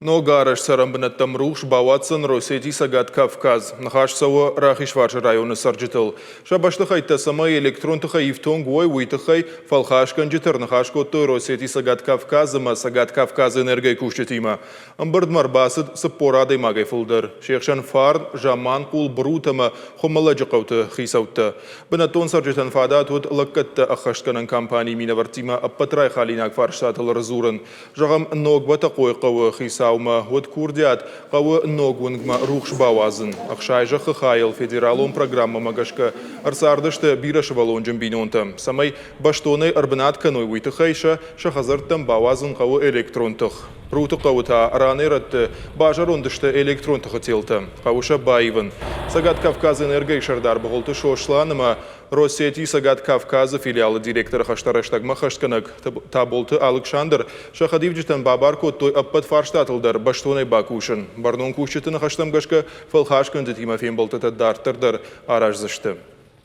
Ног арӕзт цӕрӕнбынӕттӕм рухс бауадздзӕн Россети Цӕгат Кавказ. Ныхас цӕуы Рахизфарсы районы цӕрджытыл. Сӕ бӕстыхӕйттӕ цӕмӕй электрон тыхӕй ифтонг уой, уый тыххӕй фӕлхасгӕнджыты ӕрныхас кодтой Россети Цӕгат Кавказ ӕмӕ Цӕгат Кавказэнерго-йы кусджытимӕ. Ӕмбырдмӕ ӕрбацыд 40 адӕймагӕй фылдӕр. Се хсӕн Фарн, Заманхъул, Брут ӕмӕ Хуымӕллӕджы хъӕуты хицӕуттӕ. Бынӕттон цӕрджытӕн фадат уыд лӕггӕдтӕ ӕххӕстгӕнӕн компанийы минӕвӕрттимӕ ӕппӕт райхалинаг фарстатыл ӕрдзурын. Зӕгъӕм, Ног Бӕтӕхъойы хъӕуы хицаумӕ уыд курдиат хъӕуы ног уынгмӕ рухс бауадзын. 60 зӕххы хайыл федералон программӕмӕ гӕсгӕ ӕрцардысты бирӕсывӕллонджын бинонтӕ. Цӕмӕй бӕстонӕй ӕрбынат кӕной, уый тыххӕй сӕ сӕ хӕдзӕрттӕм бауадзын хъӕуы электрон тых. Пруты хъӕуы та ранӕй-рӕтты базӕронд сты электрон тыхы телтӕ. Хъӕуы сӕ баивын. Цӕгат Кавказэнерго-йы сӕрдар Быгъуылты Сослан ӕмӕ Россети Цӕгат Кавказы филиалы директоры хӕстӕ рӕстӕгмӕ хӕстгӕнӕг Таболты Алыксандр сӕ хӕдивджытӕн бабар кодтой ӕппӕт фарстатыл дӕр бӕстонӕй бакусын. Бӕрнон кусджыты ныхӕстӕм гӕсгӕ фӕлхасгӕнджытимӕ фембӕлдтытӕ дарддӕр дӕр араздзысты.